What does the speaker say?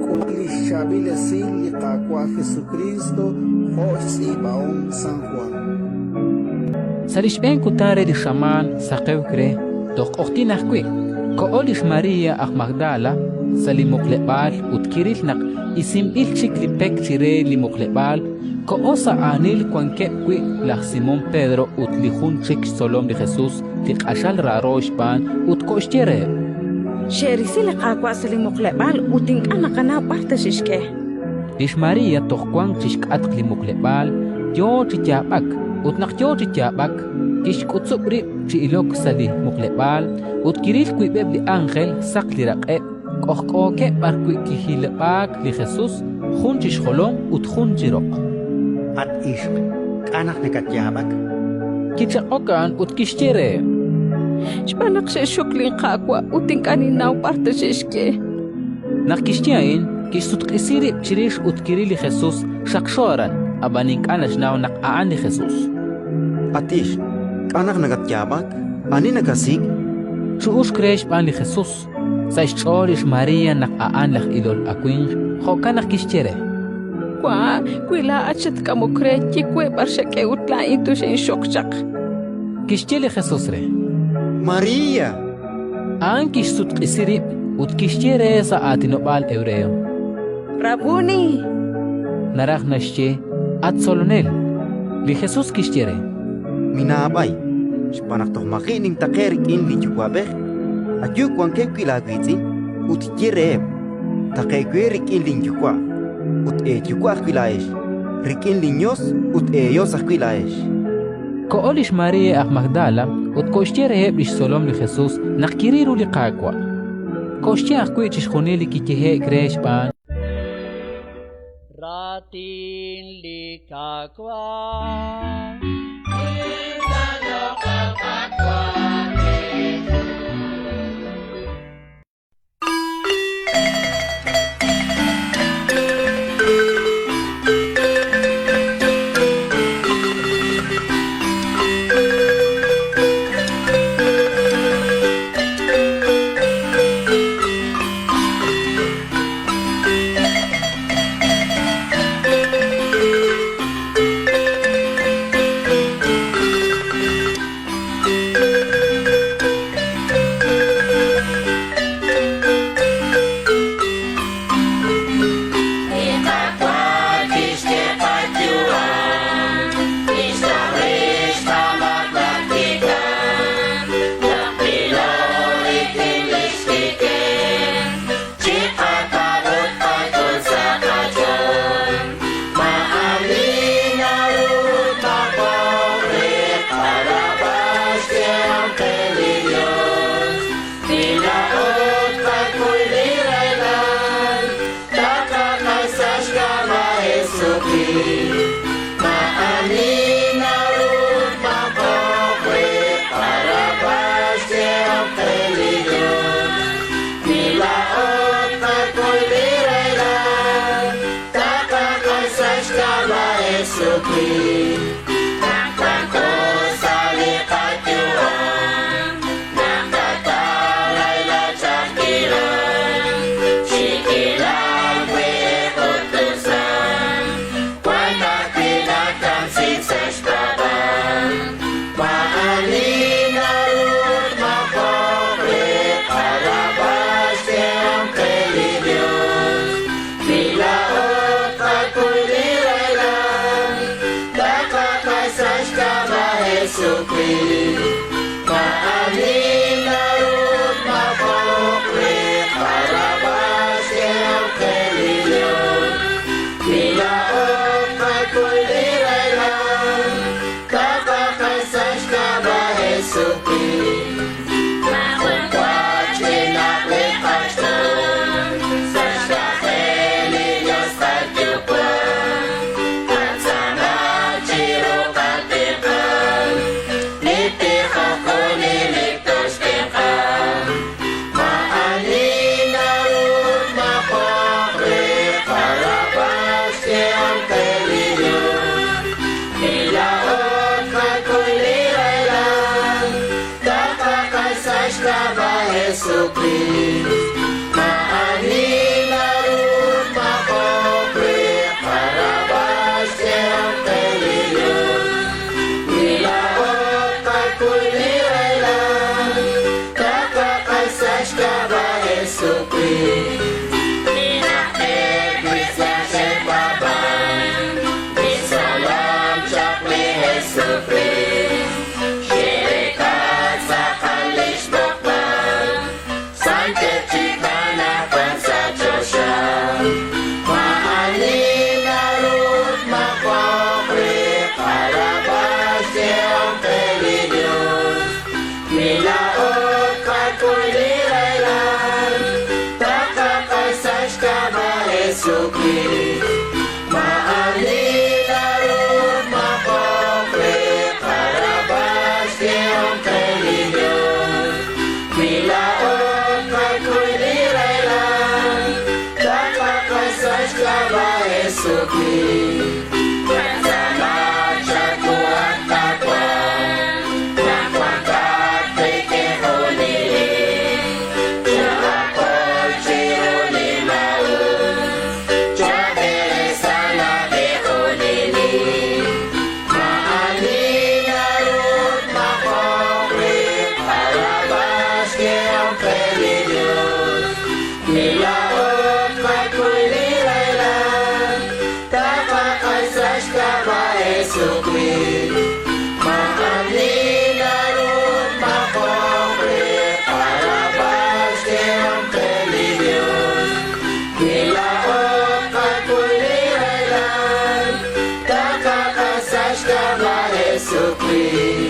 K'ulaq li xchaab'il esil li Qaawa' Jesukriist jo' xtz'iib'ahom San Jwan. Sa' li xb'een kutan re li xamaan saqewk re, toj q'oqyink ajwi', koho lix María aj Magdala sa' li muqleb'aal ut kiril naq isinb'il chik li pek chire li muqleb'aal. Koho sa' aanil wankeb' wi' laj Simón Pedro ut li jun chik xtzolom li Jesus li q'axal raaro xb'aan, ut koxye reheb': Xe'risi li Qaawa' sa' li muqleb'aal ut ink'a' naqanaw b'ar ta xe'xk'e. Lix María toj wank chi xk'atq li muqleb'aal, yo chi yaab'ak, ut naq yo chi yaab'ak, kixk'utzub' rib' chi ilok sa' li muqleb'aal ut kiril wiib'eb' li ánjel saq li raq'eb', k'ojk'ookeb' b'arwi' kijilib'aak li Jesus, jun chi xjolom ut jun chi roq. At ixq, k'a' naq nakatyaab'ak? Kichaq'ok a'an ut kixye reheb': Xb'aan naq xe'xxok linQaawa' ut ink'a' ninnaw b'ar ta xe'xk'e. Naq kixye a'in, kixsutq'isi rib' chirix ut kiril li Jesus xaqxo aran, ab'an ink'a' naxnaw naq a'an li Jesus. At ixq, k'a' naq nakatyaab'ak? Ani nakasik'? Chu'uxk re xb'aan li Jesus. Sa' xch'ool lix María naq a'an laj ilol awimq, jo'kan naq kixye re: Wa', wi laa'at xatk'amok re, ye we b'ar xak'e ut laa'in toxinxok chaq. Kixye li Jesus re: María! A'an kixsutq'isi rib' ut kixye re sa' aatinob'aal hebreo: Rabuni! Naraj naxye: At Tzolonel. Li Jesus kixye re: Minaab'ay, xb'aan naq toj maji' nintaqe'k rik'in li Yuwa'b'ej. Ayu wankeb' wi' laawiitz'in ut ye reheb': Taqe'k we rik'in linYuwa' ut eeYuwa' ajwi' laa'ex, rik'in linYos ut eeYos ajwi' laa'ex. Koho lix María aj Magdala ut koxye reheb' li xtzolom li Jesus naq kiril ru li Qaawa'. Koxye ajwi' chixjunil li kiyehe'k re xb'aan. Raatin li Qaawa'. Jesucristo.